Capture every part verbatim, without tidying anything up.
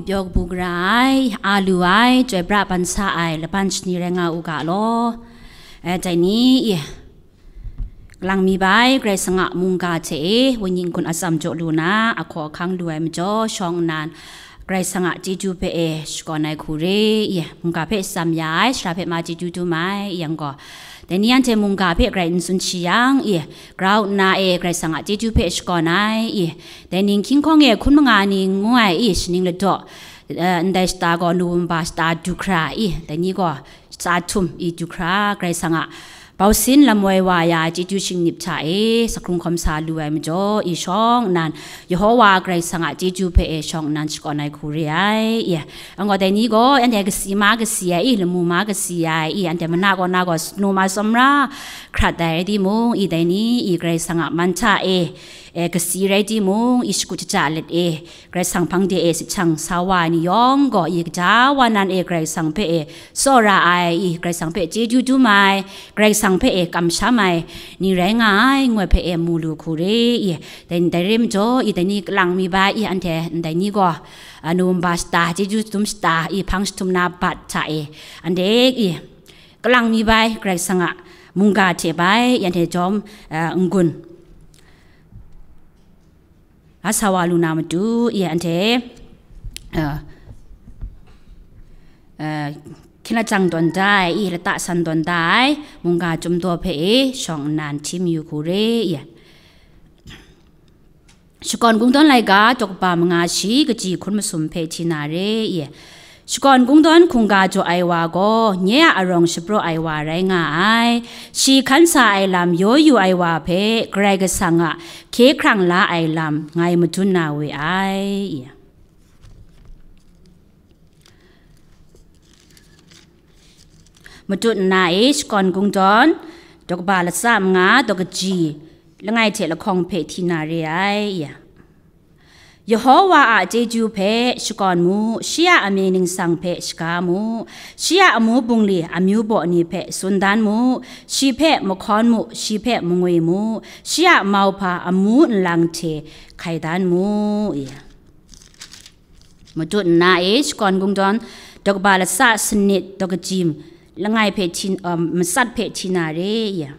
Pyaw kabu gara ai, a lu ai, chyoi pra ban sa ai, laban shani rai nga u ga law. Eh, dai ni, i, kalang mi bai, Karai Kasang a mungga hte e, wenyi n-gun atsam jaw lu na, ahkaw ahkang lu ai majaw, shawng nnan, Karai Kasang a chyeju hpe e, shakawn ai hku re, i, mungga hpe shatsam ya ai, sara hpe ma chyeju dum ai, i yang gaw, dai ni anhte mungga hpe grai n tsun shi yang, i, grau nna e, Karai Kasang a chyeju hpe shakawn ai, i, dai ning hkying hkawng e hkun manga ni ngu ai, i, shaning ladaw, eh, ndai shata gaw November shata du hkra, i, dai ni gaw shata htum, i, du hkra, Karai Kasang a bausin lamwoi wa ya chyeju shingnip hta e, sakrung hkawm sa lu ai majaw, i, shawng nnan, Yehowa Karai Kasang a chyeju hpe e shawng nnan shakawn ai hku re ai, i, anhte dai ni gaw, anhte kasi ma kasi ai, i, lamu ma kasi ai, i, anhte mana kaw na gaw sanu ma tsawmra hkrat ai rai timung, i, dai ni, i, Karai Kasang a man hta e, e, kasi rai timung, i, shakut shaja let e, Karai Kasang hpang de e sahchang sa wa ai ni yawng gaw, i, kaja wa nan e Karai Kasang hpe e tsawra ai, i, Karai Kasang hpe chyeju dum ai, Karai Kasang hpe e kamsham ai ni rai nga ai, ngu ai hpe e mu lu hku re, i, dai, dai re majaw, i, dai ni kalang mi bai, i, anhte ndai ni gaw, a, November shata, chyeju dum shata, i, hpang jahtum na bat hta e, anhte, i, kalang mi bai, Karai Kasang a mungga hte bai, i, anhte jawm, a, n-gun la sa wa lu na matu, i, anhte, a, a, hkyen lajang tawn da ai, i, lata san tawn da ai, mungga chyum daw hpe e, shawng nnan hti mayu hku re, i. Shakawn Kungdawn laika, daw kaba manga shi, kaji hkun masum hpe hti na re, i. Shakawn Kungdawn hkungga jaw ai wa gaw, nye a arawng shapraw ai wa rai nga ai. Shi hkan sa ai lam yaw yu ai wa hpe, Karai Kasang a hkye hkrang la ai lam ngai madun na we ai, i. Matut nna e, Shakawn Kungdawn, daw kaba latsa manga, daw kaji, langai hte lahkawng hpe hti na re ai, i. Yehowa a chyeju hpe shakawn mu, shi a amying ningsang hpe shaga mu, shi a amu bungli amyu baw ni hpe tsun dan mu, shi hpe mahkawn mu, shi hpe mangwi mu, shi a mauhpa amu nlang hte hkai dan mu, i. Matut nna e, Shakawn Kungdawn, daw kaba latsa sanit, daw kaji, langai hpe hti, um, matsat hpe hti na re, i.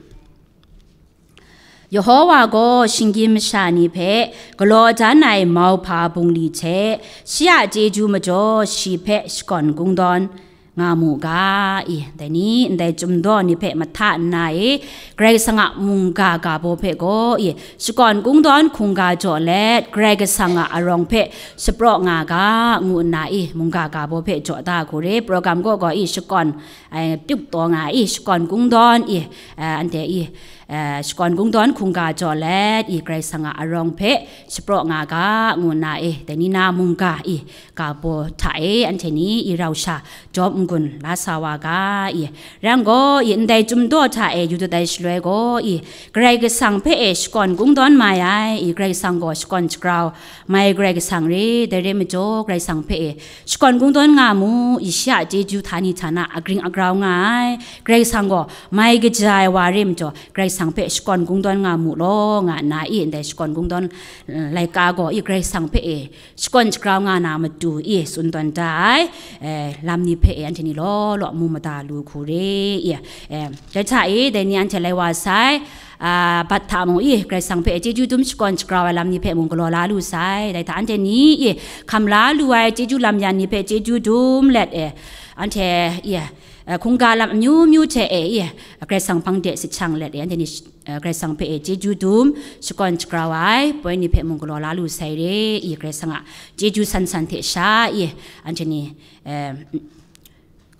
Yehowa gaw shinggyim masha ni hpe galaw dan ai mauhpa bungli hte shi a chyeju majaw shi hpe Shakawn Kungdawn nga mu ga, i, dai ni, ndai chyum daw ni hpe mahta nna e, Karai Kasang a mungga ga baw hpe gaw, i, Shakawn Kungdawn hkungga jaw let, Karai Kasang a arawng hpe shapraw nga ga, ngu nna, i, mungga ga baw hpe jaw da hku re, program kaw gaw, i, Shakawn, ai, pyuk taw nga, i, Shakawn Kungdawn, i, a, anhte, i, a, Shakawn Kungdawn hkungga jaw let, i, Karai Kasang a arawng hpe shapraw nga ga, ngu nna, i, dai ni na mungga, i, ga baw hta e, anhte ni, i, rau sha jawm n-gun la sa wa ga, i, rai yang gaw, i, ndai chyum daw hta e yu dat ai shaloi gaw, i, Karai Kasang hpe e Shakawn Kungdawn mai ai, i, Karai Kasang gaw shakawn shagrau mai Karai Kasang re, dai re majaw, Karai Kasang hpe e Shakawn Kungdawn nga mu, i, shi a chyeju htani htana agring agrau nga ai, Karai Kasang gaw mai kaja ai wa re majaw, Karai Kasang hpe Shakawn Kungdawn nga mu law, nga nna, i, ndai Shakawn Kungdawn, eh, laika gaw, i, Karai Kasang hpe e shakawn shagrau nga na matu, i, tsun tawn da ai, eh, lam ni hpe e anhte ni law law mu mada lu hku re, i, eh, dai hta e, dai ni anhte lai wa sai, a, bat hta mung, i, Karai Kasang hpe chyeju dum shakawn shagrau ai lam ni hpe mung galaw la lu sai. Dai hta anhte ni, i, hkam la lu ai chyeju lam yan ni hpe chyeju dum let e, anhte, i, a, hkungga lam amyu myu hte e, i, Karai Kasang hpang de sahchang let e, anhte ni, a, Karai Kasang hpe e chyeju dum shakawn shagrau ai poi ni hpe mung galaw la lu sai re, i, Karai Kasang a chyeju san san hte sha, i, anhte ni, e,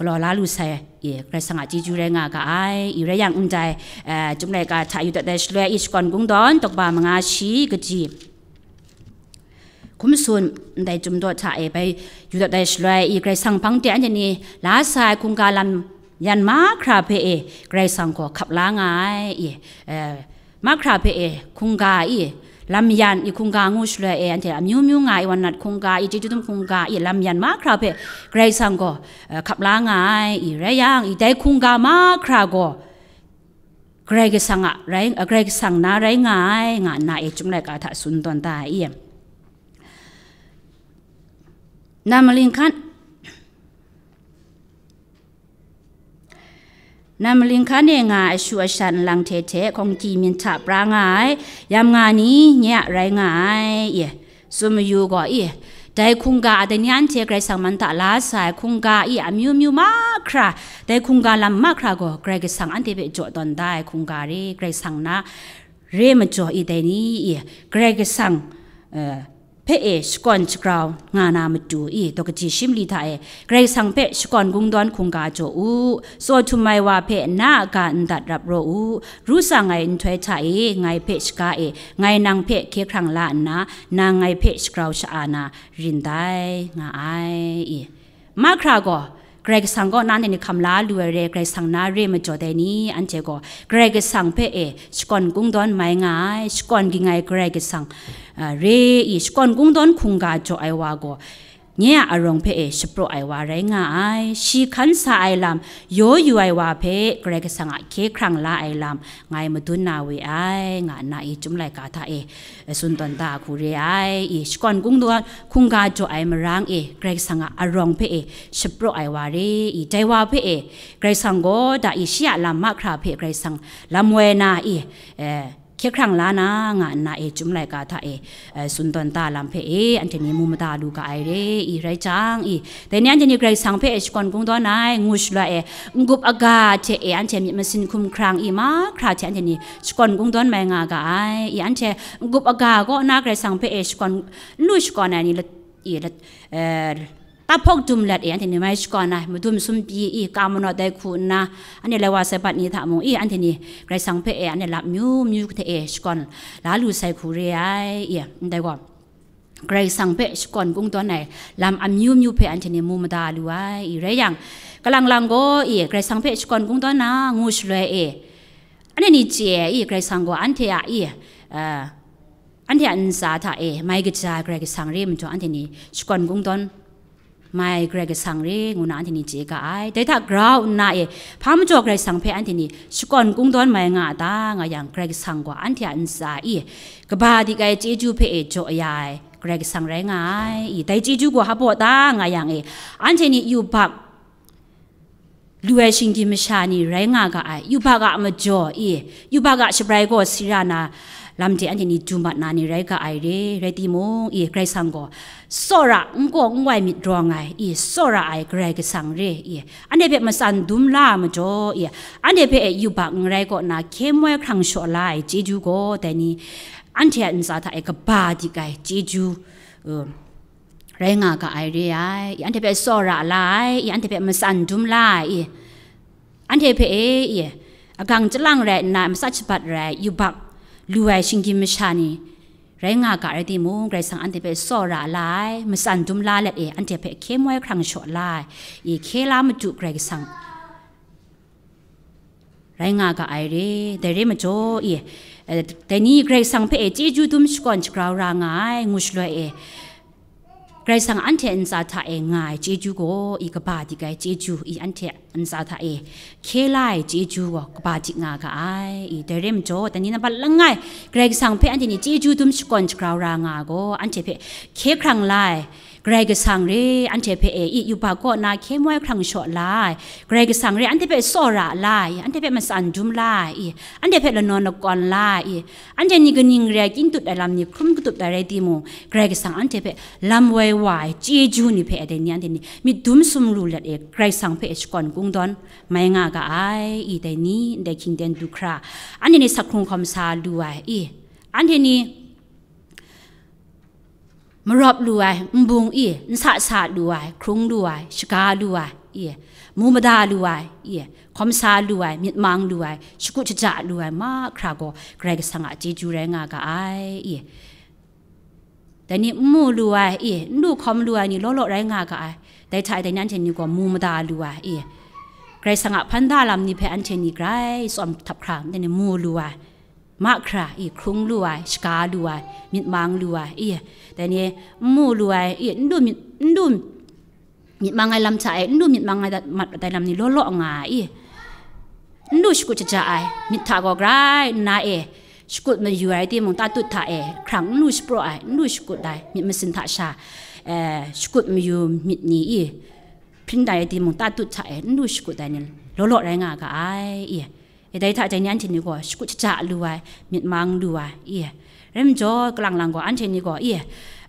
galaw la lu sai, i, Karai Kasang a chyeju rai nga ga ai, i, rai yang ndai, eh, Chyum laika hta yu dat ai shaloi, i, Shakawn Kungdawn, daw kaba manga shi kaji, hkun masun ndai chyum daw hta e bai yu dat ai shaloi, i, Karai Kasang hpang de anhte ni la sa ai hkungga lam yan mahkra hpe e Karai Kasang gaw hkap la nga ai, i, eh, mahkra hpe e hkungga, i, lam yan, i, hkungga ngu shaloi e, anhte amyu myu nga ai, i, wan nat hkungga, i, chyeju dum hkungga, i, lam yan mahkra hpe Karai Kasang gaw, eh, hkap la nga ai, i, rai yang, i, dai hkungga mahkra gaw Karai Kasang a rai, eh, Karai Kasang na rai nga ai, nga nna e Chyum laika hta tsun tawn da ai, i. Nan maling hkan, nan maling hkan e nga ai shu ashan nlang hte hte hkawng kyi myin hta pra nga ai, yam nga ni, nye a rai nga ai, i, tsun mayu gaw, i, dai hkungga a dai ni anhte Karai Kasang man hta la sa ai hkungga, i, amyu myu mahkra, dai hkungga lam mahkra gaw Karai Kasang anhte hpe jaw tawn da ai hkungga re, Karai Kasang na re majaw, i, dai ni, i, Karai Kasang, eh, hpe e shakawn shagrau nga na matu i, daw kaji shi mali hta e, Karai Kasang hpe shakawn kungdawn hkungga jaw u, tsaw htum ai wa hpe na a ga ndat rap raw u, ru tsang ai nhtoi hta e, ngai hpe shaga e, ngai nang hpe hkye hkrang la nna, nang ngai hpe shagrau sha-a na rin dai, nga ai, i. Mahkra gaw, Karai Kasang kaw na anhte ni hkam la lu ai re, Karai Kasang na re majaw dai ni, anhte gaw Karai Kasang hpe e shakawn kungdawn mai nga ai, shakawn ging ai Karai Kasang, a, re i, shakawn kungdawn hkungga jaw ai wa gaw, nye a arawng hpe e shapraw ai wa rai nga ai, shi hkan sa ai lam yaw yu ai wa hpe Karai Kasang a hkye hkrang la ai lam ngai madun na we ai, nga nna i Chyum laika hta e, e, tsun tawn da hku re ai, i, shakawn kungdawn hkungga jaw ai marang e, Karai Kasang a arawng hpe e shapraw ai wa re, i, dai wa hpe e, Karai Kasang gaw da i, shi a lam mahkra hpe Karai Kasang lam woi na i, e, hkye hkrang la na, nga nna e Chyum laika hta e, e, tsun tawn da lam hpe e, anhte ni mu mada lu ga ai re, i, rai jang, i, dai ni anhte ni Karai Kasang hpe e shakawn kungdawn ai, ngu shaloi e, n-gup aga hte e, anhte myit masin hkum hkrang i, mahkra hte anhte ni shakawn kungdawn mai nga ga ai, i, anhte n-gup aga kaw na Karai Kasang hpe e shakawn, n lu shakawn ai ni, lat, i, lat, e, taphpawk dum let e, anhte ni mai shakawn ai, madum sumpyi i, ka manawt dai hku nna, anhte lai wa sai bat ni hta mung i, anhte ni Karai Kasang hpe e, anhte lam myu myu hte e shakawn la lu sai hku re ai, i, ndai gaw, Karai Kasang hpe shakawn kungdawn ai lam amyu myu hpe anhte ni mu mada lu ai, i, rai yang, kalang lang gaw i, Karai Kasang hpe shakawn kungdawn na, ngu shaloi e, anhte ni chye ai, i, Karai Kasang gaw anhte a, i, a, anhte a ntsa hta e mai kaja ai Karai Kasang re majaw, anhte ni shakawn kungdawn mai Karai Kasang re ngu na anhte ni chye ga ai. Dai hta grau nna e, hpa majaw Karai Kasang hpe anhte ni shakawn kungdawn mai nga a ta, nga yang, Karai Kasang gaw anhte a ntsa i, kaba dik ai chyeju hpe e jaw ya ai Karai Kasang rai nga ai, i, dai chyeju gaw hpa baw ta, nga yang e, anhte ni yubak lu ai shinggyim masha ni rai nga ga ai, yubak a majaw i, yubak a shabrai gaw si ra na lam hte anhte ni du mat na ni rai ga ai re, rai timung, i, Karai Kasang gaw tsawra n kaw n wai myit rawng ai, i, tsawra ai Karai Kasang re, i, anhte hpe matsan dum la ai majaw, i, anhte hpe e yubak n rai kaw na hkye moi hkrang shaw la ai chyeju gaw, dai ni anhte a ntsa hta e kaba dik ai chyeju, um, rai nga ga ai re ai, i, anhte hpe tsawra la ai, i, anhte hpe matsan dum la ai, i, anhte hpe e, i, agang chyalang rai nna, matsat shabat rai, yubak lu ai shinggyim masha ni rai nga ga rai timung, Karai Kasang anhte hpe tsawra la ai, matsan dum la let e, anhte hpe hkye moi hkrang shaw la ai, i, hkye la matu Karai Kasang rai nga ga ai re. Dai re majaw, i, eh, dai ni Karai Kasang hpe e chyeju dum shakawn shagrau ra nga ai, ngu shaloi e, Karai Kasang anhte ntsa hta e nga ai chyeju gaw, i, kaba dik ai chyeju, i, anhte ntsa hta e hkye la ai chyeju gaw kaba dik nga ga ai, i, dai re majaw, dai ni nampat langai Karai Kasang hpe anhte ni chyeju dum shakawn shagrau ra nga gaw, anhte hpe hkye hkrang la ai, Karai Kasang re, anhte hpe e, i, yubak kaw na hkye moi hkrang shaw la ai, Karai Kasang re, anhte hpe tsawra la ai, anhte hpe matsan dum la ai, i, anhte hpe lanawn lakawn la ai, i, anhte ni kaning re ai, kyin tut ai lam ni hkrum katup ai rai timung, Karai Kasang anhte hpe lam woi wa ai chyeju ni hpe dai ni anhte ni myit dum sumru let e, Karai Kasang hpe shakawn kungdawn mai nga ga ai, i, dai ni ndai hkying ten du hkra, anhte ni sak hkrung hkawm sa lu ai, i, anhte ni marawp lu ai, nbung i, nsa sa lu ai, hkrung lu ai, shaga lu ai, i, mu mada lu ai, i, hkawm sa lu ai, myit mang lu ai, shakut shaja lu ai, mahkra gaw Karai Kasang a chyeju rai nga ga ai, i. Dai ni n mu lu ai, i, n lu hkawm lu ai ni law law rai nga ga ai. Dai hta e dai ni anhte ni gaw mu mada lu ai, i. Karai Kasang a hpan da lam ni hpe anhte ni grai tsawm htap hkra, dai ni mu lu ai. Mahkra, i, hkrung lu ai, shaga lu ai, myit mang lu ai, i, dai ni n mu lu ai, i, n lu myit, n lu myit mang ai lam hta e, n lu myit mang ai dat, mat ai lam ni law law nga ai, i, n lu shakut shaja ai, myit hta gaw grai nna e, shakut mayu ai timung, tatut hta e, hkrang n lu shapraw ai, n lu shakut ai, myit masin hta sha, eh, shakut mayu myit ni i, hpring dai ai timung, tatut hta e n lu shakut ai ni law law rai nga ga ai i. E dai hta dai ni anhte ni gaw shakut shaja lu ai, myit mang lu ai i. Rai majaw, kalang lang gaw anhte ni gaw i,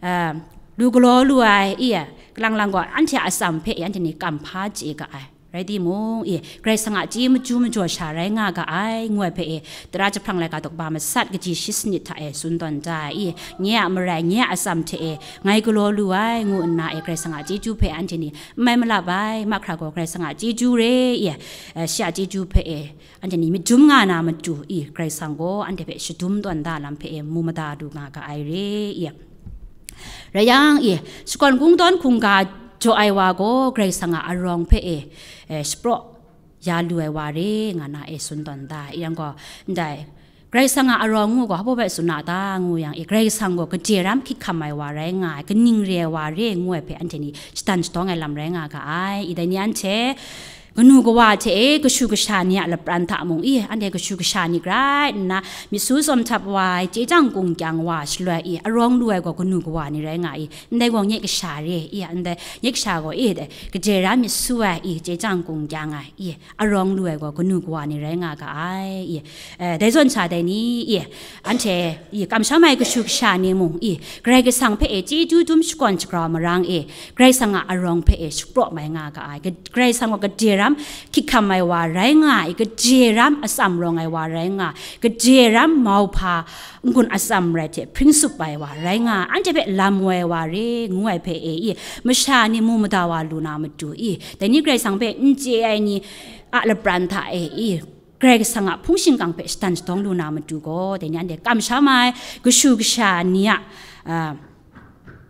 eh, lu galaw lu ai i, kalang lang gaw anhte a atsam hpe i anhte ni kam hpa chye ga ai. Rai timung, i, Karai Kasang a chye machyu majaw sha rai nga ga ai, ngu ai hpe e, tara jahprang laika daw ba masat kaji shi sanit hta e tsun tawn da ai, i, nye a marai, nye a atsam hte e, ngai galaw lu ai, ngu nna e, Karai Kasang a chyeju hpe anhte ni n mai malap ai, mahkra gaw Karai Kasang a chyeju re, i, eh, shi a chyeju hpe e, anhte ni myit dum nga na matu, i, Karai Kasang gaw anhte hpe shadum tawn da lam hpe e, mu mada lu nga ga ai re, i. Rai yang, i, shakawn kungdawn hkungga jaw ai wa gaw Karai Kasang a arawng hpe e, eh, shapraw ya lu ai wa re nga na e tsun tawn da. I yang gaw, ndai, Karai Kasang a arawng ngu gaw hpa baw bai tsun na ta ngu yang, i, Karai Kasang gaw gade ram hkyit hkam ai wa rai nga ai, kaning re ai wa re ngu ai hpe anhte ni shadan shatawng ai lam rai nga ga ai. I, dai ni anhte kanu kawa hte e kashu kasha ni a lapran hta mung, i, anhte kashu kasha ni grai nna, myit su tsawm htap wa ai, chye chyang kung kyang wa shaloi, i, arawng lu ai gaw kanu kawa ni rai nga i, ndai gaw nye kasha re, i, ndai nye kasha gaw, i, dai, gade ram myit su ai, i, chye chyang kung kyang ai, i, arawng lu ai gaw kanu kawa ni rai nga ga ai, i, eh, dai zawn sha dai ni, i, anhte, i, kamsham ai kashu kasha ni mung, i, Karai Kasang hpe e chyeju dum shakawn shagrau marang e, Karai Kasang a arawng hpe e shapraw mai nga ga ai. Ga-, Karai Kasang gaw gade ram hkyit hkam ai wa rai nga ai, gade ram atsam rawng ai wa rai nga ai, gade ram mauhpa n-gun atsam rai hte hpring tsup ai wa rai nga ai, anhte hpe lam woi ai wa re ngu ai hpe e i, masha ni mu mada wa lu na matu i, dai ni Karai Kasang hpe n chye ai ni a lapran hta e i, Karai Kasang a hpung shingkang hpe shadan shatawng lu na matu gaw, dai ni anhte kamsham ai kashu kasha ni a, a,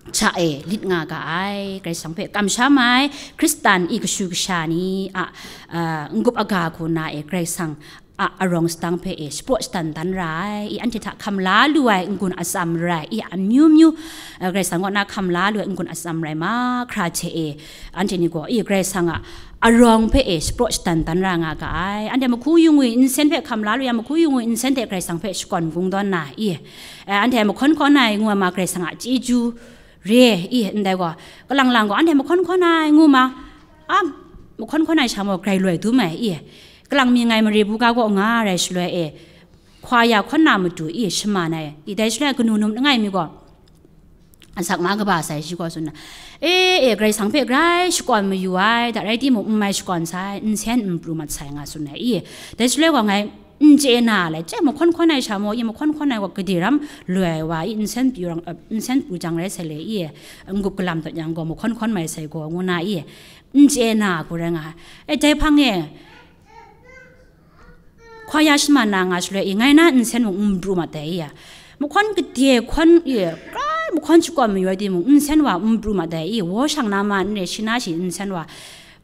hta e lit nga ga ai. Karai Kasang hpe kamsham ai Hkristan i kashu kasha ni a, a, n-gup aga hku na e Karai Kasang a arawng sadang hpe e shapraw shadan dan ra ai. I anhte hta hkam la lu ai n-gun atsam rai, i amyu myu, a, Karai Kasang kaw na hkam la lu ai n-gun atsam rai mahkra hte e, anhte ni gaw i Karai Kasang a arawng hpe e shapraw shadan dan ra nga ga ai. Anhte mahku yungwi nsen hpe hkam la lu yang, mahku yungwi nsen hte Karai Kasang hpe shakawn kungdawn na i, eh, anhte mahkawn hkawn ai ngu ai ma Karai Kasang a chyeju re i, ndai gaw, kalang lang gaw anhte mahkawn hkawn ai ngu ma, a, mahkawn hkawn ai sha maw grai loi dum ai i, kalang mi ngai mare buga kaw nga rai shaloi e, hkwa ya hkawn na matu i, shaman ai i, dai shaloi kanu num langai mi gaw, asak ma kaba sai shi gaw tsun na, e, e, Karai Kasang hpe grai shakawn mayu ai, da rai timung, n mai shakawn sai, nsen n pru mat sai nga tsun ai i, dai shaloi gaw ngai n chye na le, chye mahkawn hkawn ai sha maw, i mahkawn hkawn ai gaw gade ram loi ai wa i, nsen pru rang, eh, nsen pru jang rai sai le i, n-gup galam dawt yang gaw mahkawn hkawn mai sai gaw, ngu na i, n chye na hku rai nga ai. E, dai hpang e, hkwa ya shaman na nga shaloi i, ngai na nsen mung n pru mat dai i, a, mahkawn gade hkawn i, grai mahkawn shakawn mayu ai timung, nsen wa n pru mat dai i, washang na ma n re, shi na shi nsen wa,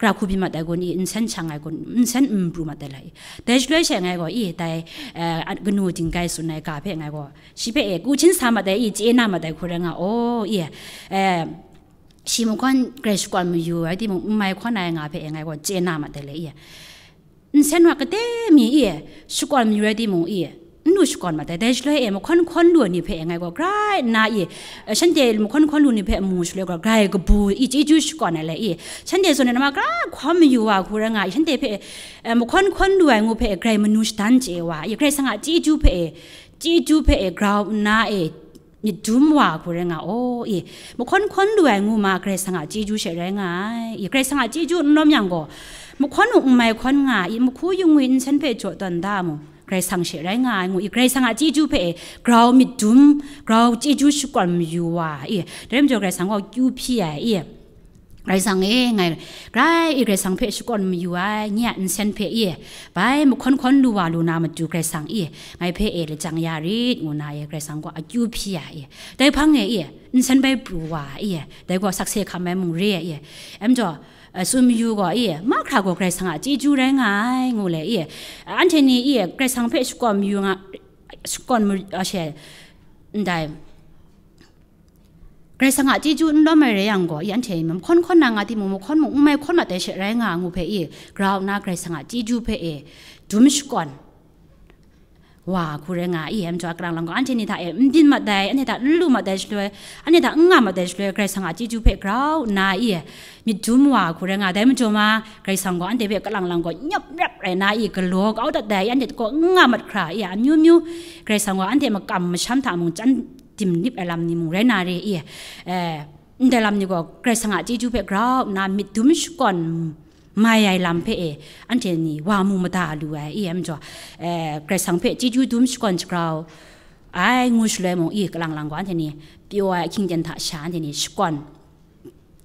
gara hku byin mat ai kun i, nsen shang ai kun, nsen n pru mat ai la i. Dai shaloi she ngai gaw i, dai, eh, kanu dinggai tsun ai ga hpe ngai gaw, shi hpe e, ku htin sa mat ai i, chye na mat ai hku rai nga, aw, i, eh, shi mahkawn grai shakawn mayu ai timung, n mai hkawn ai nga hpe e, ngai gaw chye na mat ai le i. Nsen wa kade mi i, shakawn mayu ai timung i, n lu shakawn mat ai. Dai shaloi e, mahkawn hkawn lu ai ni hpe ngai gaw grai nna i, shanhte mahkawn hkawn lu ni hpe mu shaloi gaw, grai kabu i chyeju shakawn ai le i, shanhte zawn e nama grai hkawm mayu wa hku rai nga i, shanhte hpe, eh, mahkawn hkawn lu ai ngu hpe grai manu shadan chye wa i, Karai Kasang a chyeju hpe e, chyeju hpe e grau nna e, myit dum wa hku rai nga, aw, i, mahkawn hkawn lu ai ngu ma, Karai Kasang a chyeju she rai nga ai. I, Karai Kasang a chyeju n lawm yang gaw, mahkawn mung n mai hkawn nga ai, i, mahku yungwi nsen hpe jaw tawn da mung, Karai Kasang she rai nga ai ngu, i, Karai Kasang a chyeju hpe e grau myit dum, grau chyeju shakawn mayu wa, i, dai rai majaw Karai Kasang gaw akyu hpyi ai, i, Karai Kasang e, ngai grai i Karai Kasang hpe shakawn mayu ai, nye a nsen hpe i, bai mahkawn hkawn lu wa lu na matu Karai Kasang i, ngai hpe e lajang ya rit, ngu na e Karai Kasang gaw akyu hpyi ya i, dai hpang e i, nsen bai pru wa i, dai gaw sakse hkam ai mung re i, em jaw, eh, tsun mayu gaw i, mahkra gaw Karai Kasang a chyeju rai nga ai, ngu le i, anhte ni i, Karai Kasang hpe shakawn mayu nga, shakawn mayu, a, she, ndai, Karai Kasang a chyeju n lawm ai rai yang gaw, i anhte mahkawn hkawn na nga timung, mahkawn mung n mai hkawn mat ai she rai nga ngu hpe i, grau nna Karai Kasang a chyeju hpe e dum shakawn, wa hku rai nga i, ai majaw kalang lang gaw anhte ni hta e n byin mat ai, anhte hta n lu mat ai shaloi, anhte hta n nga mat ai shaloi, Karai Kasang a chyeju hpe grau nna i, myit dum wa hku rai nga, dai majaw ma, Karai Kasang gaw anhte hpe kalang lang gaw nyap rap rai nna i, galaw kau dat ai, anhte gaw n nga mat hkra i, amyu myu Karai Kasang gaw anhte makam masham hta mung chyan dim lip ai lam ni mung rai na re i, eh, ndai lam ni gaw Karai Kasang a chyeju hpe grau nna myit dum shakawn mai ai lam hpe e, anhte ni wa mu mada lu ai i, ai majaw, eh, Karai Kasang hpe chyeju dum shakawn shagrau ai ngu shaloi mung i, kalang lang gaw anhte ni pyaw ai ahkying ten hta sha anhte ni shakawn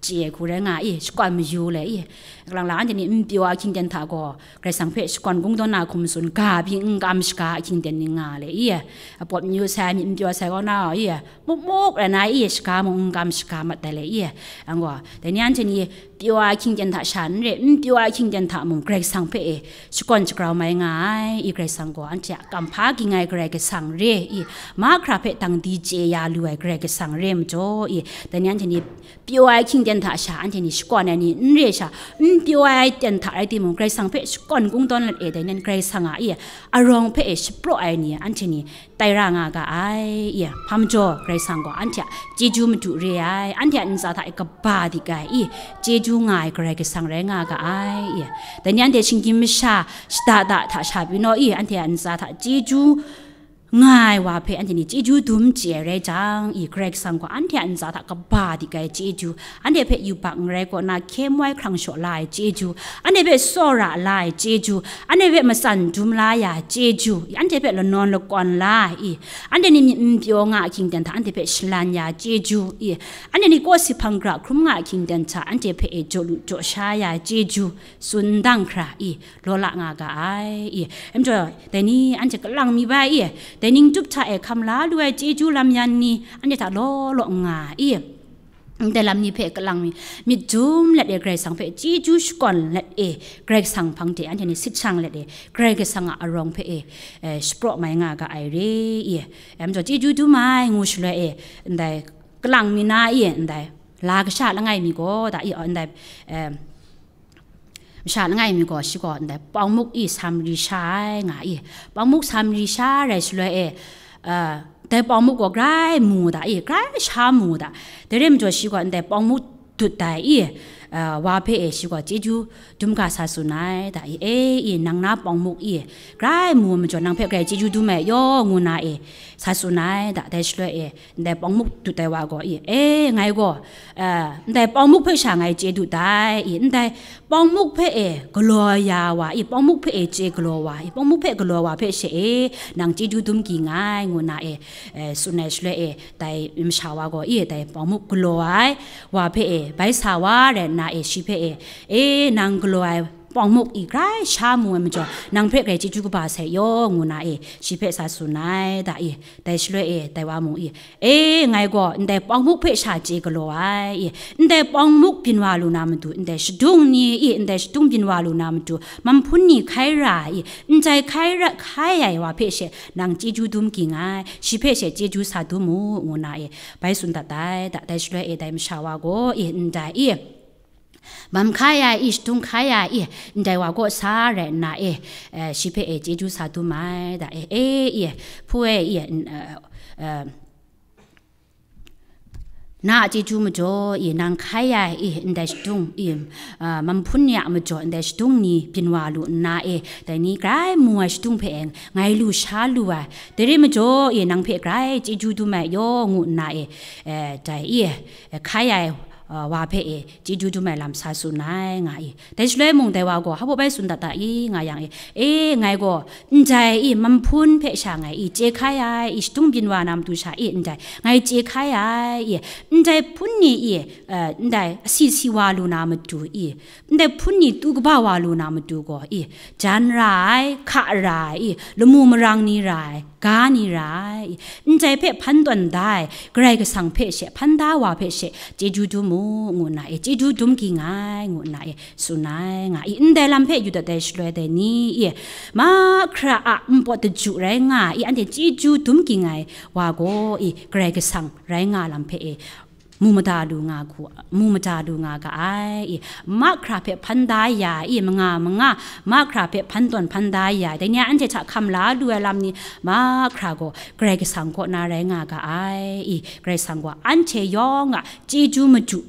chye ai hku rai nga i, shakawn mayu le i, kalang lang anhte ni n pyaw ai ahkying ten hta gaw, Karai Kasang hpe shakawn kungdawn na hkum tsun ga pyi n kam shaga ahkying ten ni nga le i, apawt mayu sai, myit n pyaw sai kaw na i, muk muk rai na i, shaga mung n kam shaga mat ai le i, ang gaw, dai ni anhte ni pyaw ai ahkying ten hta sha n re, n pyaw ai ahkying ten hta mung Karai Kasang hpe e shakawn shagrau mai nga ai i, Karai Kasang gaw anhte a kamhpa ging ai Karai Kasang re i, mahkra hpe dang di chye ya lu ai Karai Kasang re majaw i, dai ni anhte ni pyaw ai ahkying ten hta sha anhte ni shakawn ai ni n re sha, n pyaw ai ten hta rai timung, Karai Kasang hpe shakawn kungdawn let e, dai nan Karai Kasang a i, arawng hpe e shapraw ai ni anhte ni tai ra nga ga ai i, hpa majaw Karai Kasang gaw anhte a chyeju madu re ai, anhte a ntsa hta e kaba dik ai i, chyeju nga ai Karai Kasang rai nga ga ai i, dai ni anhte shinggyim masha shada da hta sha pyi naw i, anhte a ntsa hta chyeju nga ai wa hpe anhte ni chyeju dum chye ai rai jang i, Karai Kasang gaw anhte a ntsa hta kaba dik ai chyeju, anhte hpe yubak n rai kaw na hkyem wai hkrang shaw la ai chyeju, anhte hpe tsawra la ai chyeju, anhte hpe matsan dum la ya ai chyeju, anhte hpe lanawn lakawn la ai i, anhte ni myit n pyaw nga ahkying ten hta anhte hpe shalan ya ai chyeju i, anhte ni kawsi hpang gra hkrum nga ahkying ten hta anhte hpe e jaw lu jaw sha ya ai chyeju, tsun dang hkra i, law la nga ga ai i, ai majaw dai ni anhte kalang mi bai i, dai ning tup hta e hkam la lu ai chyeju lam yan ni anhte hta law law nga i, ndai lam ni hpe kalang mi, myit dum let e Karai Kasang hpe chyeju shakawn let e, Karai Kasang hpang de anhte ni sit shang let e, Karai Kasang a arawng hpe e, eh, shapraw mai nga ga ai re i, ai majaw chyeju dum ai ngu shaloi e, ndai kalang mi na i, ndai la kasha langai mi gaw da i, ndai, eh, masha langai mi gaw shi gaw ndai pawng muk i sa mari sha ai nga i, pawng muk sa mari sha rai shaloi e, ah, dai pawng muk gaw grai mu da i, grai sha mu da. Dai rai majaw shi gaw ndai pawng muk dut ai i, ah, wa hpe e shi gaw chyeju dum ga sa tsun ai da i, e i, nang na pawng muk i, grai mu majaw nang hpe grai chyeju dum ai yaw ngu na e, sa tsun ai da, dai shaloi e, ndai pawng muk dut ai wa gaw i, e, ngai gaw, eh, ndai pawng muk hpe sha ngai chye dut dai i, ndai pawng muk hpe e galaw ya wa i, pawng muk hpe e chye galaw wa i, pawng muk hpe galaw wa hpe she e, nang chyeju dum ging ai, ngu na e, eh, tsun ai shaloi e, dai masha wa gaw i, dai pawng muk galaw ai wa hpe e, bai sa wa rai nna e, shi hpe e, e, nang galaw ai pawng muk i grai sha mu ai majaw, nang hpe grai chyeju kaba sai yaw, ngu na e, shi hpe sa tsun ai da i, dai shaloi e, dai wa mung i, e, ngai gaw ndai pawng muk hpe sha chye galaw ai i, ndai pawng muk byin wa lu na matu, ndai shadung ni i, ndai shadung byin wa lu na matu, manghpun ni hkai ra ai i, ndai hkai ra, hkai ai wa hpe she nang chyeju dum ging ai, shi hpe she chyeju sa dum mu, ngu na e, bai tsun dat ai da, dai shaloi e, dai masha wa gaw i, ndai i, Mam hkai ai i, shadung hkai ai i, ndai wa kaw sa rai nna e, eh, shi hpe e chyeju sa dum ai da e, e i, hpu e i, n-, eh, eh, na a chyeju majaw i, nang hkai ai i, ndai shadung i, ah, manghpun ni a majaw ndai shadung ni byin wa lu nna e, dai ni grai mu ai shadung hpe e ngai lu sha lu ai, dai rai majaw i, nang hpe grai chyeju dum ai yaw ngu nna e, eh, dai i, eh, hkai ai, ah, wa hpe e, chyeju dum ai lam sa tsun ai nga i. Dai shaloi mung dai wa gaw, hpa baw bai tsun dat da i, nga yang e, e, ngai gaw, ndai i, manghpun hpe sha ngai i, chye hkai ai i, shadung byin wa na matu sha i, ndai, ngai chye hkai ai i, ndai hpun ni i, eh, ndai asi si wa lu na matu i, ndai hpun ni tu kaba wa lu na matu gaw i, jan ra ai, hka ra ai i, lamu marang ni ra ai, ga ni ra ai, ndai hpe hpan tawn da ai, Karai Kasang hpe she, hpan da wa hpe she, chyeju dum mu, ngu nna e, chyeju dum ging ai, ngu nna e, tsun ai, nga i, ndai lam hpe yu dat ai shaloi dai ni i, mahkra a npawt daju rai nga i, anhte chyeju dum ging ai wa gaw i, Karai Kasang rai nga lam hpe e, mu mada lu nga hku, mu mada lu nga ga ai. I, mahkra hpe hpan da ya i, manga manga mahkra hpe hpan tawn hpan da ya, dai ni a anhte hta hkam la lu ai lam ni mahkra gaw Karai Kasang kaw na rai nga ga ai. I, Karai Kasang gaw anhte yawng a chyeju madu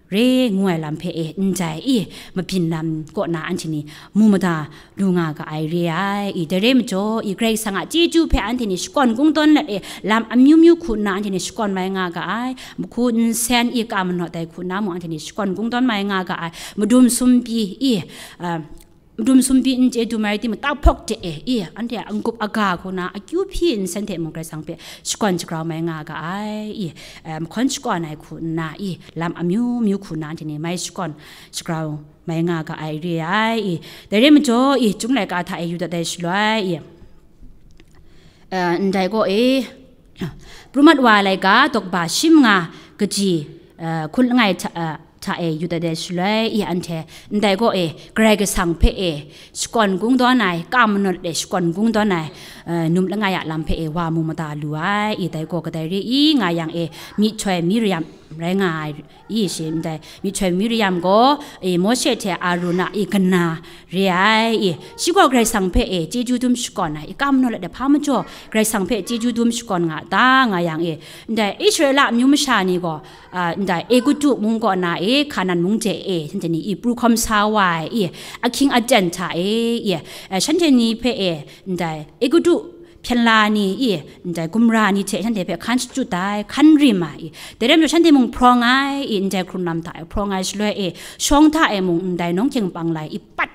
re ngu ai lam hpe e, ndai i, mabyin lam kaw na anhte ni mu mada lu nga ga ai re ai. I, dai re majaw, i, Karai Kasang a chyeju hpe anhte ni shakawn kungdawn let e, lam amyu myu hku nna anhte ni shakawn mai nga ga ai. Mahku nsen i, ka manawt ai hku nna mung anhte ni shakawn kungdawn mai nga ga ai. Madum sumpi i, a, madum sumpi n chye dum ai rai timung, tahpawk de e i, anhte a n-gup aga hku na akyu hpyi nsen hte mung Karai Kasang hpe shakawn shagrau mai nga ga ai. I, a, mahkawn shakawn ai hku nna i, lam amyu myu hku nna anhte ni mai shakawn shagrau mai nga ga ai re ai. I, dai re majaw, i, Chyum laika hta e yu dat ai shaloi, i, a, ndai gaw e, Pru mat wa ai laika, tawkba shim nga kaji, a, hkun langai hta, a, hta e yu dat ai shaloi, i, anhte ndai gaw e, Karai Kasang hpe e, shakawn kungdawn ai, ka manawt e shakawn kungdawn ai, a, num langai a lam hpe e, wa mu mada lu ai. I, dai gaw kadai re i nga yang e, myihtoi Miriam rai nga ai. I, shi ndai myihtoi Miriam gaw, i, Mawshe hte Arun a i kana re ai. I, shi gaw Karai Kasang hpe e chyeju dum shakawn ai, i, ka manawt let ai hpa majaw Karai Kasang hpe chyeju dum shakawn nga ta nga yang e, ndai Israela amyu masha ni gaw, a, ndai Egutu mung kaw na e, Hkanan mung de e, shanhte ni i pru hkawm sa wa ai, i, ahkying aten hta e, i, a, shanhte ni hpe e, ndai Egutu hpyen la ni i, ndai gumra ni hte shanhte hpe hkan shachyut ai, hkan rim ai i, dai rai majaw shanhte mung hprawng ai i, ndai hkrun lam hta e hprawng ai shaloi e, shawng hta e mung ndai nawng hkying panglai i, pat,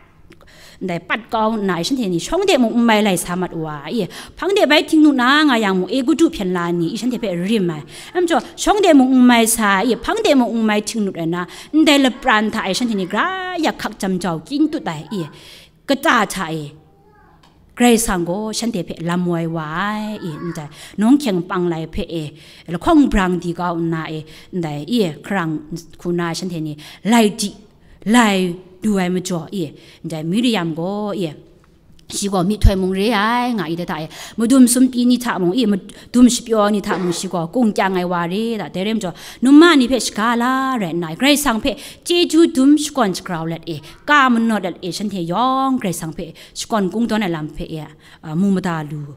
ndai pat kau nna i, shanhte ni shawng de mung n mai lai sa mat wa i, hpang de bai htingnu na nga yang mung, Egutu hpyen la ni i, shanhte hpe rim ai. Dai majaw, shawng de mung n mai sa i, hpang de mung n mai htingnu ai na, ndai lapran hta e shanhte ni gra yak hkak jam jau kying tut ai i, kata hta e, Karai Kasang gaw shanhte hpe lam woi wa ai, i, ndai nawng hkying panglai hpe e, lahkawng brang di kau nna e, ndai, i, hkarang hku na shanhte ni lai di, lai du ai majaw, i, ndai Miriam gaw, i, shi gaw myihtoi mung re ai, nga i, dai hta e, madum sumpi ni hta mung, i, madum shapyaw ni hta mung, shi gaw kung kyang ai wa re, da, dai rai majaw, num ma ni hpe shaga la rai nna, Karai Kasang hpe chyeju dum shakawn shagrau let e, ka manawt let e, shanhte yawng Karai Kasang hpe shakawn kungdawn ai lam hpe e, a, mu mada lu,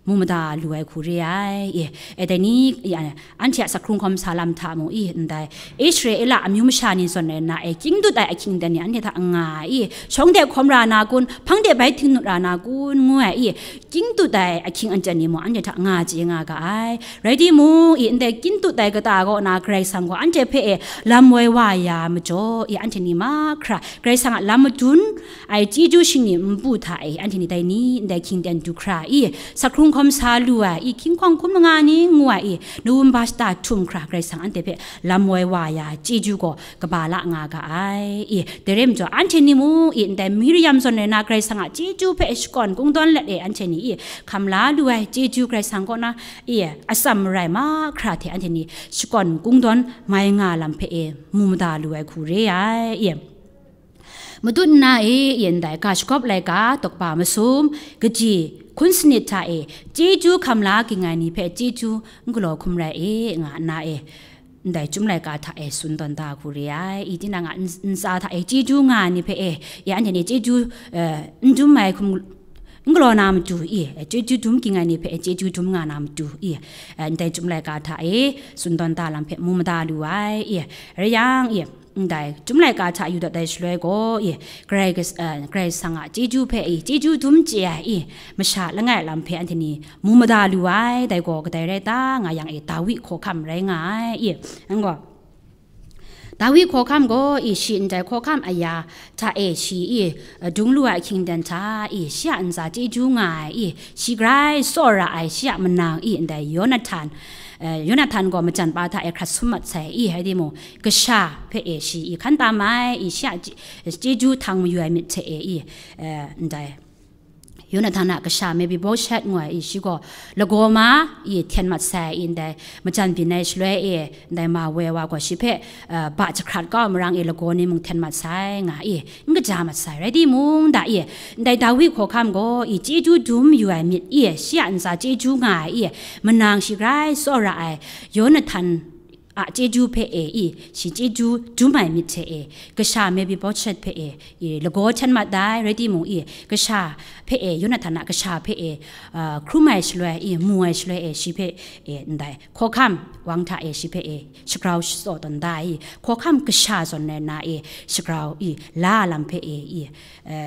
mu mada lu ai hku re ai. I, e, dai ni, i, a, anhte a sakhkrung hkawm sa lam hta mung i, ndai Israela amyu masha ni zawn rai nna e, kying tut ai ahkying aten ni anhte hta nga ai i, shawng de hkawm ra na kun, hpang de bai htingnu ra na kun, ngu ai i, kying tut ai ahkying aten ni mung anhte hta nga chye nga ga ai. Rai timung, i, ndai kying tut ai kata kaw na Karai Kasang gaw anhte hpe e lam woi wa ya majaw, i, anhte ni mahkra Karai Kasang a lam madun ai chyeju shingni npu hta e, anhte ni dai ni ndai hkying ten du hkra i, sakhkrung hkawm sa lu ai i, hkying hkawng hkum langa ni ngu ai i, nawum ba shata htum hkra Karai Kasang anhte hpe lam woi wa ya chyeju gaw kaba la nga ga ai. I, dai rai majaw, anhte ni mung i, ndai Miriam zawn rai na Karai Kasang a chyeju hpe shakawn kungdawn let e, anhte ni i, hkam la lu ai chyeju Karai Kasang kaw na i, atsam marai mahkra hte anhte ni shakawn kungdawn mai nga lam hpe e mu mada lu ai hku re ai. I, Madun nna e, i, ndai ga shagawp laika tawkpa masum, kaji, hkun sanit hta e, chyeju hkam la ging ai ni hpe chyeju n galaw hkum rai e, nga nna e, ndai Chyum laika hta e tsun tawn da hku re ai. I, tinang a n-, ntsa hta e chyeju nga ai ni hpe e, i, anhte ni chyeju, eh, n dum ai hkum n galaw na matu i, eh, chyeju dum ging ai ni hpe e chyeju dum nga na matu i, eh, ndai Chyum laika hta e tsun tawn da lam hpe mu mada lu ai. I, rai yang, i, ndai Chyum laika hta yu dat ai shaloi gaw, i, Karai Kas-, eh, Karai Kasang a chyeju hpe i, chyeju dum chye ai i, masha langai a lam hpe anhte ni mu mada lu ai, dai gaw kadai rai ta nga yang e, Dawi hkawhkam rai nga ai, i, nang gaw, Dawi hkawhkam gaw i, shi ndai hkawhkam aya hta e shi i, eh, dung lu ai ahkying ten hta i, shi a ntsa chyeju nga ai i, shi grai tsawra ai shi a manang i, ndai Yonatan, eh, Yonatan gaw majan pa hta e hkrat sum mat sai i, rai timung, kasha hpe e shi i hkan tam ai i, shi a chye-, chyeju htang mayu ai myit hte e i, eh, ndai Yonatan a kasha Mephibosheth ngu ai i, shi gaw lagaw ma i hten mat sai i, ndai majan byin ai shaloi e, ndai ma woi wa gaw shi hpe, eh, ba jahkrat kau ai marang e, lagaw ni mung hten mat sai nga i, n kaja mat sai. Rai timung, da i, ndai Dawi hkawhkam gaw i, chyeju dum yu ai myit i, shi a ntsa chyeju nga ai i, manang shi grai tsawra ai Yonatan a chyeju hpe e i, shi chyeju dum ai myit hte e, kasha Mephibosheth hpe e, i, lagaw hten mat ai, rai timung i, kasha hpe e, Yonatan a kasha hpe e, a, hkrum ai shaloi i, mu ai shaloi e, shi hpe e, ndai hkawhkam wang hta e, shi hpe e, shagrau shatsaw tawn da i, hkawhkam kasha zawn rai nna e, shagrau i, la lam hpe e, i, e,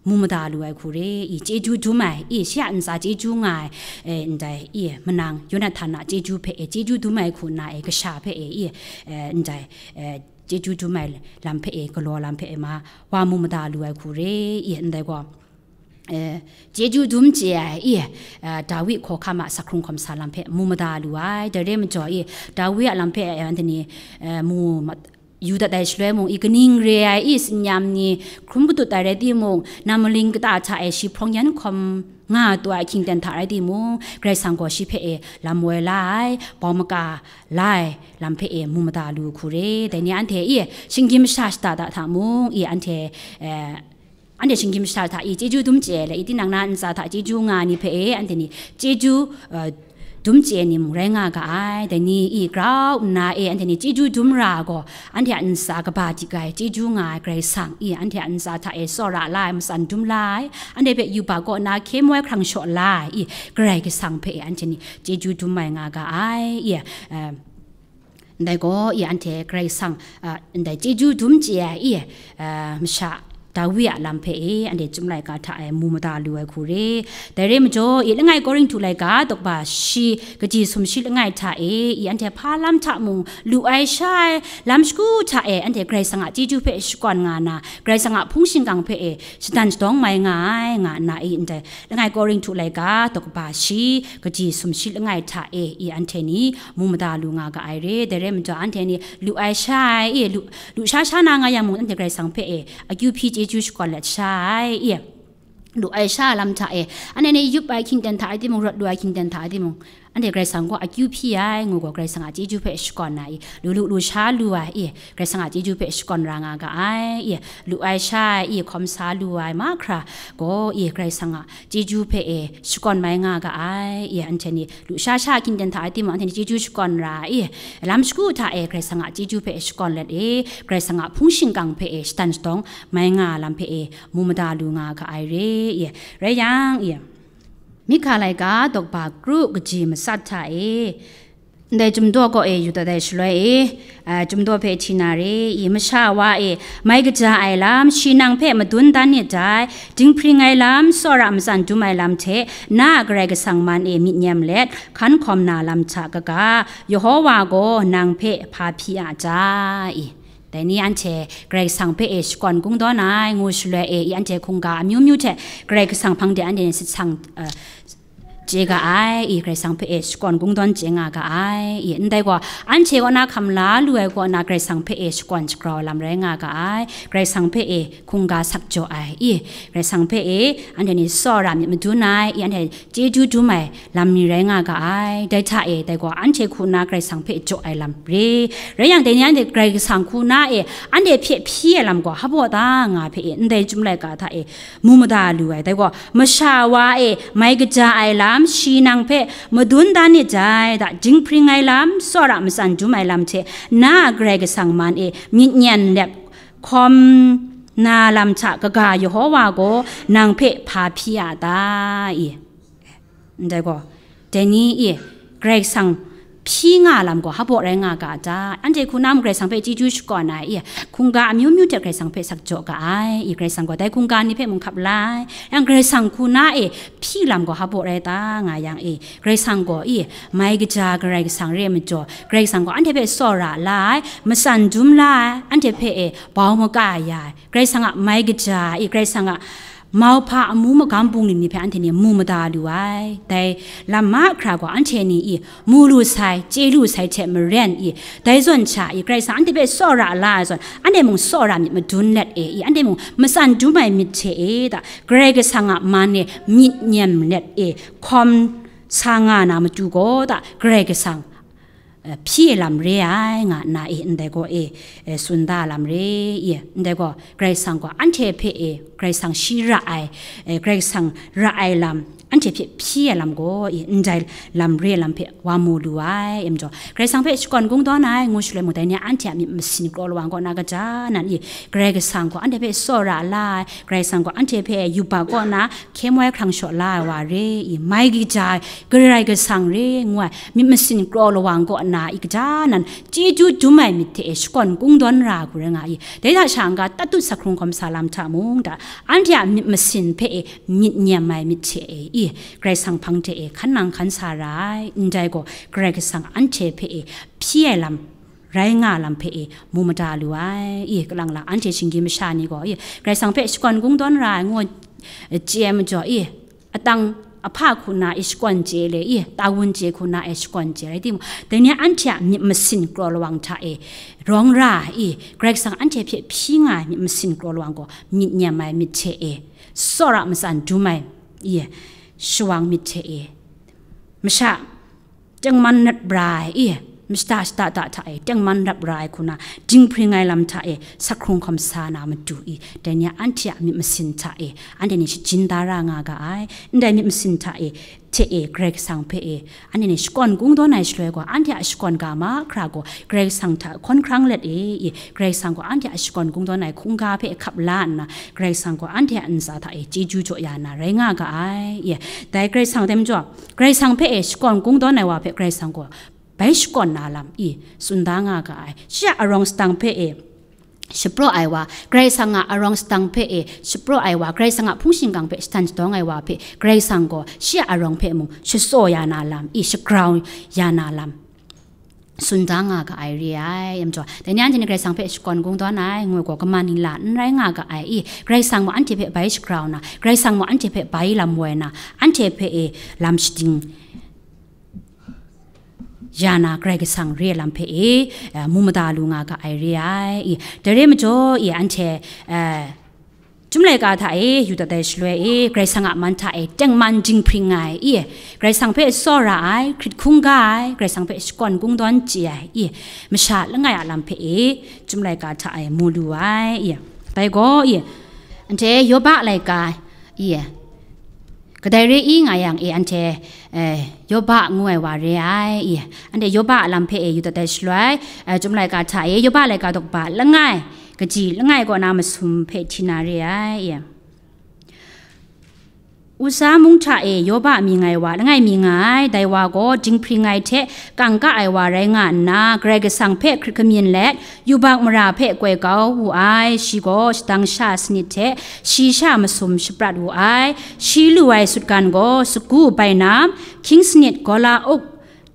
mu mada lu ai hku re, i, chyeju dum ai, i, shi a ntsa chyeju nga ai, e, ndai, i, manang Yonatan a chyeju hpe e, chyeju dum ai hku nna e, kasha hpe e, i, e, ndai, e, chyeju dum ai lam hpe e, galaw lam hpe e, ma, wa mu mada lu ai hku re, i, ndai gaw, e, chyeju dum chye ai, i, e, Dawi hkawhkam a sak hkrung hkawm sa lam hpe mu mada lu ai, dai re majaw, i, Dawi a lam hpe, e, anhte ni, e, mu ma-, yu dat ai shaloi mung i, kaning re ai i, tsin-yam ni hkrum katut ai rai timung, nam maling kata hta e shi hprawng yan hkawm nga taw ai hkying ten hta rai timung, Karai Kasang gaw shi hpe e lam woi la ai, bau maka la ai lam hpe e mu mada lu hku re. Dai ni anhte i, shinggyim masha shada da hta mung i, anhte, e, anhte shinggyim masha hta i chyeju dum chye ai le, i tinang na ntsa hta chyeju nga ai ni hpe e, anhte ni chyeju, e, dum chye ai ni mung rai nga ga ai. Dai ni i grau nna e, anhte ni chyeju dum ra gaw, anhte a ntsa kaba dik ai, chyeju nga ai Karai Kasang i, anhte a ntsa hta e tsawra la ai, matsan dum la ai, anhte hpe yup ai kaw na hkye moi hkrang shaw la ai i, Karai Kasang hpe e, anhte ni chyeju dum mai nga ga ai i, e, ndai gaw i, anhte Karai Kasang, a, ndai chyeju dum chye ai i, a, masha Dawi a lam hpe e, anhte Chyum laika hta e mu mada lu ai hku re. Dai re majaw i, langai Korinhtu laika daw kaba shi, kaji sumshi langai hta e, i, anhte hpa lam hta mung lu ai sha ai lam shagu hta e, anhte Karai Kasang a chyeju hpe shakawn nga na, Karai Kasang a hpung shingkang hpe e shadan shadawng mai nga ai, nga nna i, ndai langai Korinhtu laika daw kaba shi, kaji sumshi langai hta e i, anhte ni mu mada lu nga ga ai re. Dai rai majaw, anhte ni lu ai sha ai i, lu, lu sha sha na nga yang mung, anhte Karai Kasang hpe e akyu hpyi chyeju shakawn let sha ai i, lu ai sha lam hta e, anhte ni yup ai hkying ten hta e timung, rawt lu ai hkying ten hta e timung, anhte Karai Kasang gaw akyu hpyi ai, ngu gaw Karai Kasang a chyeju hpe shakawn na i, lu lu lu sha lu ai i, Karai Kasang a chyeju hpe shakawn ra nga ga ai i, lu ai sha ai i, hkawm sa lu ai mahkra gaw i, Karai Kasang a chyeju hpe e shakawn mai nga ga ai i, anhte ni lu sha sha hkying ten hta e timung, anhte ni chyeju shakawn ra i, lam shagu hta e Karai Kasang a chyeju hpe shakawn let e, Karai Kasang a hpung shingkang hpe e shadan shadawng mai nga lam hpe e mu mada lu nga ga ai re i. Rai yang i, Mihka laika daw kaba kru kaji matsat hta e, ndai Chyum daw kaw e yu dat ai shaloi e, a, Chyum daw hpe hti na re i, masha wa e mai kaja ai lam, shi nang hpe madun dan nit dai, dinghpring ai lam, tsawra matsan dum ai lam hte, na a Karai Kasang man e myit nyem let, hkan hkawm na lam hta kaga, Yehowa gaw nang hpe hpa hpyi a ta? I, dai ni anhte Karai Kasang hpe e shakawn kungdawn ai ngu shaloi e, i, anhte hkungga amyu myu hte Karai Kasang hpang de anhte ni sitsang, a, chye ga ai, i, Karai Kasang hpe e shakawn kungdawn chye nga ga ai, i, ndai gaw, anhte kaw na hkam la lu ai kaw na Karai Kasang hpe e shakawn shagrau ai lam rai nga ga ai, Karai Kasang hpe e hkungga sak jaw ai, i, Karai Kasang hpe e anhte ni tsawra myit madun ai, i, anhte chyeju dum ai lam ni rai nga ga ai, dai hta e, dai gaw, anhte hku na Karai Kasang hpe jaw ai lam re, rai yang, dai ni anhte Karai Kasang hku na e, anhte hpe hpyi ai lam gaw, hpa baw ta nga hpe e, ndai Chyum laika hta e, mu mada lu ai. Dai gaw, masha wa e mai kaja ai lam, shi nang hpe madun dan nit dai, da, dinghpring ai lam, tsawra matsan dum ai lam hte, na a Karai Kasang man e myit nyen let hkawm na lam hta kaga, Yehowa gaw nang hpe hpa hpyi a ta? I, ndai gaw, dai ni i, Karai Kasang hpyi nga lam gaw hpa baw rai nga ga ta? Anhte hku na mung Karai Kasang hpe chyeju shakawn ai, i, hkungga amyu myu hte Karai Kasang hpe sak jaw ga ai, i, Karai Kasang gaw dai hkungga ni hpe mung hkap la ai. Yang Karai Kasang hku na e hpyi lam gaw hpa baw rai ta nga yang, i, Karai Kasang gaw, i, mai kaja Karai Kasang re majaw, Karai Kasang gaw anhte hpe tsawra la ai, matsan dum la ai, anhte hpe e bau maka ya ai, Karai Kasang a mai kaja, i, Karai Kasang a mauhpa amu magam bungli ni hpe anhte ni mu mada lu ai. Dai lam mahkra gaw anhte ni i mu lu sai, chye lu sai hte maren i, dai zawn sha i, Karai Kasang anhte hpe tsawra la ai zawn, anhte mung tsawra myit madun let e i, anhte mung matsan dum ai myit hte e, da, Karai Kasang a man e myit nyem let e hkawm sa nga na matu gaw, da, Karai Kasang hpyi ai lam re ai nga nna e, ndai gaw e, e, tsun da lam re i, ndai gaw Karai Kasang gaw anhte hpe e, Karai Kasang shi ra ai, e, Karai Kasang ra ai lam, anhte hpe hpyi ai lam gaw e, ndai lam re ai lam hpe wa mu lu ai, e majaw, Karai Kasang hpe shakawn kungdawn ai ngu shaloi mung, dai ni a anhte a myit masin kraw lawang kaw na kaja nan i, Karai Kasang gaw anhte hpe tsawra la ai, Karai Kasang gaw anhte hpe yubak kaw na hkye moi hkrang shaw la ai wa re i, mai kaja ai, Karai Kasang re ngu ai, myit masin kraw lawang kaw na i, kaja nan chyeju dum ai myit hte e shakawn kungdawn ra ai hku rai nga i, dai hta sha n-ga tatut sakhkrung hkawm sa lam hta mung da, anhte a myit masin hpe e myit nyem ai myit hte e i, Karai Kasang hpang hte e hkan nang hkan sa ra ai, ndai gaw Karai Kasang anhte hpe e hpyi ai lam, rai nga lam hpe e mu mada lu ai i, kalang lang anhte shinggyim masha ni gaw i, Karai Kasang hpe shakawn kungdawn ra ai ngu chye ai majaw i, atang ahpa hku na e shakawn chye le i, tawun chye hku na e shakawn chye rai timung, dai ni anhte a myit masin kraw lawang hta e rawng ra i, Karai Kasang anhte hpe hpyi nga ai myit masin kraw lawang gaw myit nyem ai myit hte e tsawra matsan dum ai i, shawang myit hte e masha tengman rap ra ai i, mashata shata da hta e tengman rap ra ai hku na dinghpring ai lam hta e sakhkrung hkawm sa na matu i, dai ni a anhte a myit masin hta e anhte ni shajin da ra nga ga ai. Ndai myit masin hta e hte e Karai Kasang hpe e anhte ni shakawn kungdawn ai shaloi gaw, anhte a shakawn ga mahkra gaw Karai Kasang hta hkawn hkrang let e i, Karai Kasang gaw anhte a shakawn kungdawn ai hkungga hpe hkap la nna, Karai Kasang gaw anhte a ntsa hta e chyeju jaw ya na rai nga ga ai i, dai Karai Kasang dai majaw, Karai Kasang hpe e shakawn kungdawn ai wa hpe Karai Kasang gaw bai shakawn na lam i tsun da nga ga ai. Shi a arawng sadang hpe e shapraw ai wa, Karai Kasang a arawng sadang hpe e shapraw ai wa, Karai Kasang a hpung shingkang hpe shatan shadawng ai wa hpe Karai Kasang gaw shi a arawng hpe mung shatsaw ya na lam i, shagrau ya na lam tsun da nga ga ai re ai. Yam jaw, dai ni anhte ni Karai Kasang hpe shakawn kungdawn ai ngu gaw, kaman ningla n rai nga ga ai i, Karai Kasang mung anhte hpe bai shagrau na, Karai Kasang mung anhte hpe bai lam woi na, anhte hpe e lam shading ya na Karai Kasang re ai lam hpe e, eh, mu mada lu nga ga ai re ai i, dai re majaw i, anhte, eh, Chyum laika hta e yu dat ai shaloi e, Karai Kasang a man hta e tengman dinghpring ai i, Karai Kasang hpe tsawra ai, hkrit hkungga ai, Karai Kasang hpe shakawn kungdawn chye ai i, masha langai a lam hpe e, Chyum laika hta e mu lu ai i, dai gaw i, anhte Yoba laika i, kadai re i nga yang e, anhte, eh, Yoba ngu ai wa re ai i, anhte Yoba a lam hpe e yu dat ai shaloi, eh, Chyum laika hta e Yoba laika daw kaba langai, kaji langai kaw na masum hpe hti na re ai i. Usa mung hta e Yoba mying ai wa langai mi nga ai, dai wa gaw dinghpring ai hte kangka ai wa rai nga nna, Karai Kasang hpe hkrit kamyin let, yubak mara hpe koi kau wu ai. Shi gaw shadang sha sanit hte shi sha masum shaprat wu ai. Shi lu ai sutgan gaw sagu bainam, hkying sanit, gola uk,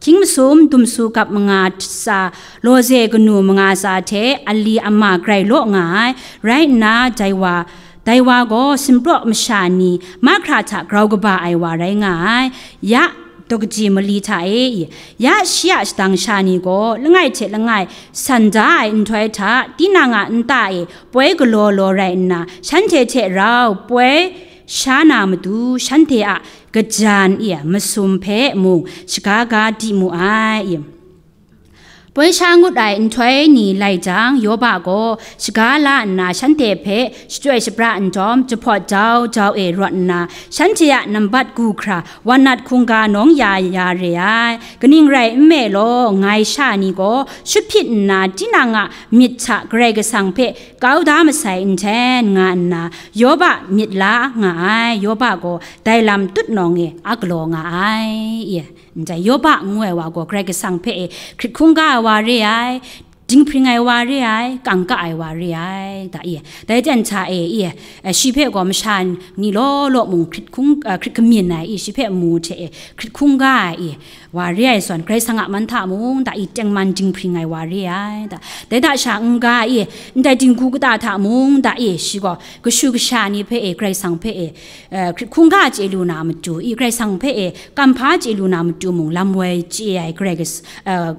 hkying masum, dumsu gap manga tsa, lawze kanu manga tsa hte ali ama grai law nga ai. Rai nna, dai wa, dai wa gaw sinpraw masha ni mahkra hta grau kaba ai wa rai nga ai. Ya daw kaji mali hta e, ya shi a shadang sha ni gaw langai hte langai san da ai nhtoi hta, tinang a nta e poi galaw law rai nna, shanhte hte rau poi sha na matu, shanhte a kajan i masum hpe mung shaga ga di mu ai. Poi sha ngut ai nhtoi ni lai jang, Yoba gaw shaga la nna shanhte hpe shachyoi shapra nhtawm, jahpawt jau jau e rawt nna, shanhte a nambat gu hkra wan nat hkungga nawng ya ya re ai. Kaning rai nme law, ngai sha ni gaw shut hpyit nna, tinang a myit hta Karai Kasang hpe kau da masai nhten, nga nna Yoba myit la nga ai. Yoba gaw dai lam tut nawng e a galaw nga ai. Ndai Yoba ngu ai wa gaw Karai Kasang hpe e hkrit hkungga ai wa re ai, dinghpring ai wa re ai, kangka ai wa re ai, da i. Dai jan hta e i, eh, shi hpe gaw masha ni law law mung hkrit hkung, eh, hkrit kamyin ai i, shi hpe mu hte e hkrit hkungga ai i, wa re ai zawn, Karai Kasang a man hta mung da i, tengman dinghpring ai wa re ai, da. Dai hta sha n-ga i, ndai dinghku kata hta mung da i, shi gaw kashu kasha ni hpe e, Karai Kasang hpe e, eh, hkrit hkungga chye lu na matu i, Karai Kasang hpe e kamhpa chye lu na matu mung, lam woi chye ai Karai Kas-, eh,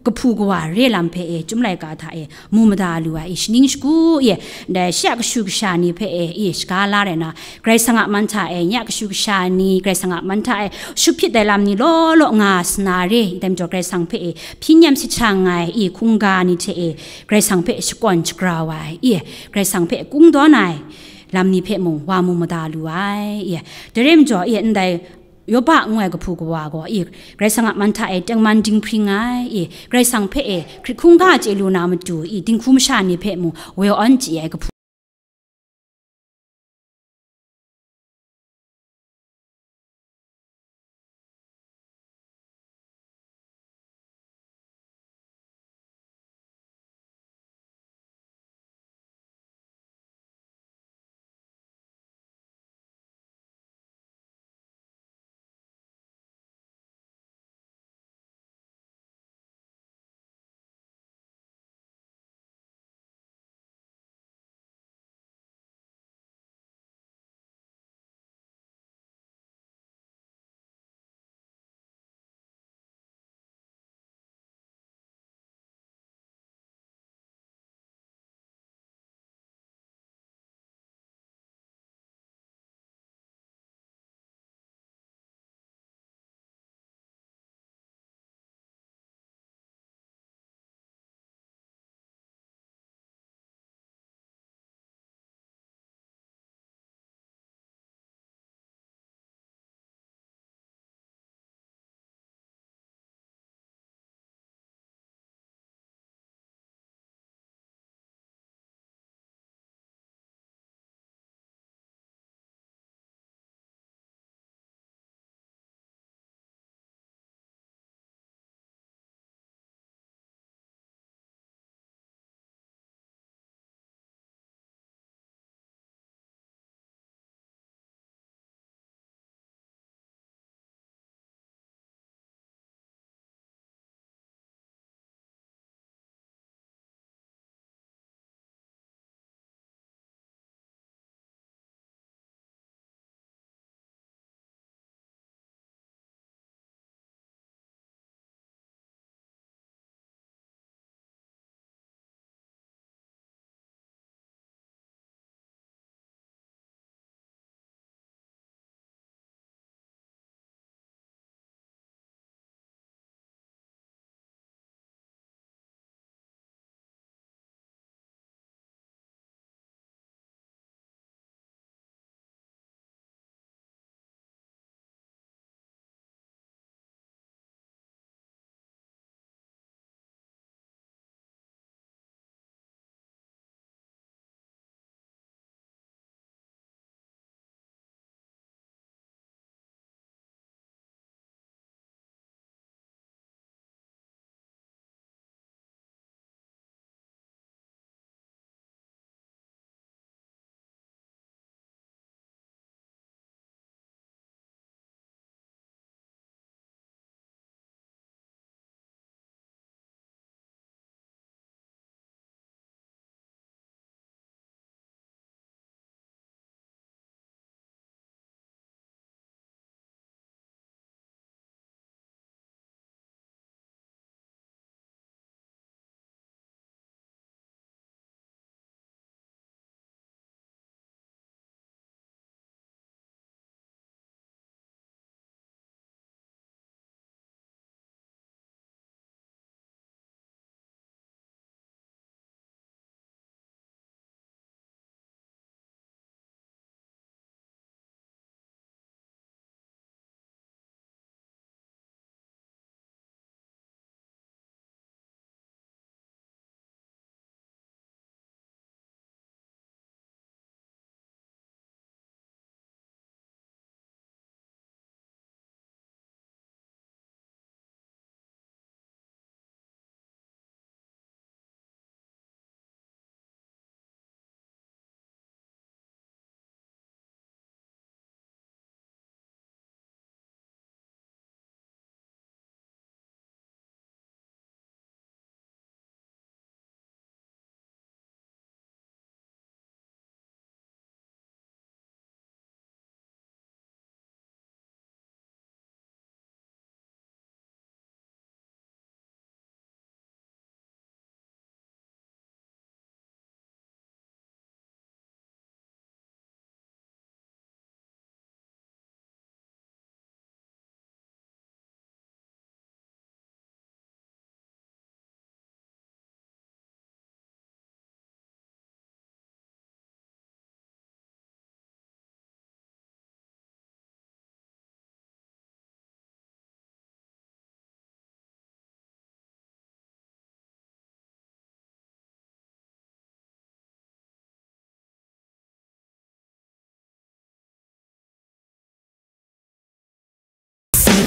kahpu kawa re lam hpe e, Chyum laika hta e mu mada lu ai, i shaning shagu e, ndai shi a kashu kasha ni hpe e, i shaga la rai na, Karai Kasang a man hta e, nye a kashu kasha ni, Karai Kasang a man hta e shut hpyit ai lam ni law law nga sa na re, i dai majaw Karai Kasang hpe e hpyi nyam shajang ai, i hkungga ni hte e Karai Kasang hpe shakawn shagrau ai, i Karai Kasang hpe kungdawn ai lam ni hpe mung wa mu mada lu ai, i dai re majaw, i ndai Yoba ngu ai kahpu kawa gaw, i Karai Kasang a man hta e tengman dinghpring ai, i Karai Kasang hpe e hkrit hkungga chye lu na matu, i dinghku masha ni hpe mung woi awn chye ai kahpu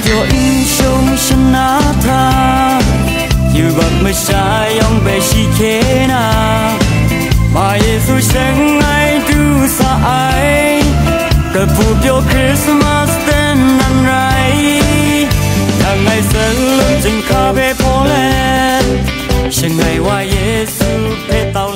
Yaw n shung shana hta, yubak masha yawng hpe shi hkye na, ma Yesu sheng ai du sa ai, kapu pyaw Krismas ten nan rai, yang ai salun jinghka hpe hpaw let, sheng ai wa Yesu hpe tau